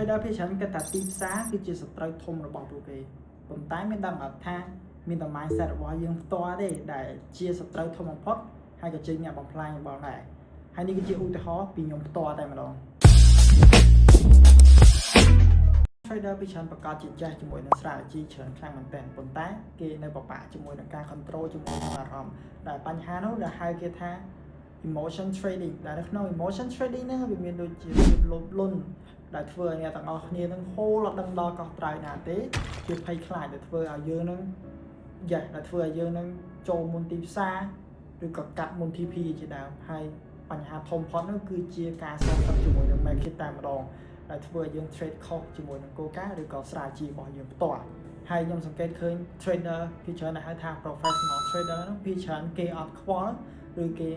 Trader ភាគច្រើនគិតថាទីផ្សារគឺជាសត្រូវធំរបស់ពួកគេប៉ុន្តែមានដឹងអត់ថាមានតែ mindset របស់យើងផ្ទាល់ទេដែលជាសត្រូវធំបំផុតហើយក៏ជាអ្នកបំផ្លាញរបស់ដែរហើយនេះគឺជាឧទាហរណ៍ពីខ្ញុំផ្ទាល់តែម្ដង Trader ភាគច្រើនប្រកាសជាចេះជាមួយនឹង strategy ច្រើនខ្លាំងមែនទែនប៉ុន្តែគេនៅពិបាកជាមួយនឹងការ control ជាមួយនឹងអារម្មណ៍ដែលបញ្ហានោះដែលហៅគេថា emotion trading ដែលនៅក្នុង emotion trading ហ្នឹងវាមានដូចជាភាពលោភលន់ដែលធ្វើឲ្យអ្នកទាំងអស់គ្នានឹងហូរអត់ដឹងដល់កោះត្រើយណាទេភាពភ័យខ្លាចដែលធ្វើឲ្យយើងនឹងយ៉ាដែលធ្វើឲ្យយើងនឹងចូលមុនទីផ្សារឬក៏កាត់មុន TP ជាដើមហើយបញ្ហាធំផុតនោះគឺជាការសងសឹកជាមួយនឹង market តែម្ដងដែលធ្វើឲ្យយើង trade ខុសជាមួយនឹងគោលការណ៍ឬក៏ strategy របស់យើងផ្ទាល់ហើយខ្ញុំសង្កេតឃើញ trader ភាគច្រើនដែលហៅថា professional trader នោះភាគច្រើនគេអត់ខ្វល់ឬគេ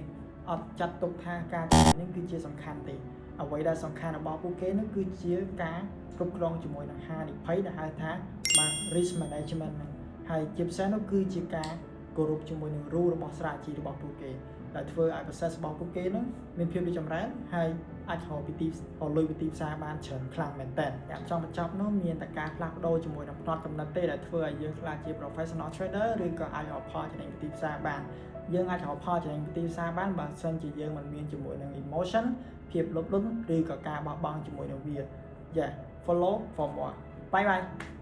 អត់ចាត់ទុកថាការចំណេញនេះគឺជាសំខាន់ទេអ្វីដែលសំខាន់របស់ពួកគេនោះគឺជាការគ្រប់គ្រងជាមួយនឹងហានិភ័យដែលហៅថាបាទ risk management ហ្នឹងហើយជាពិសេសនោះគឺជាការគោរពជាមួយនឹង rule របស់ strategy របស់ពួកគេដែលធ្វើឲ្យ process របស់ពួកគេហ្នឹងមានភាពរីកចម្រើនហើយអាចរកពីទីរកលុយពីទីផ្សារបានច្រើនខ្លាំងមែនតើយ៉ាងចង់បញ្ចប់នោះមានតែការផ្លាស់ប្ដូរជាមួយនឹងផ្នត់កំណត់ទេដែលធ្វើឲ្យយើងក្លាយជា professional trader ឬក៏អាចរកផលចំណេញពីទីផ្សារបានយើងអាចរកផលចំណេញពីទីផ្សារបានបើសិនជាយើងមិនមានជាមួយនឹង emotion ភាពលោភលន់ឬក៏ការបោះបង់ជាមួយនឹងវា Yeah, follow for more. Bye bye.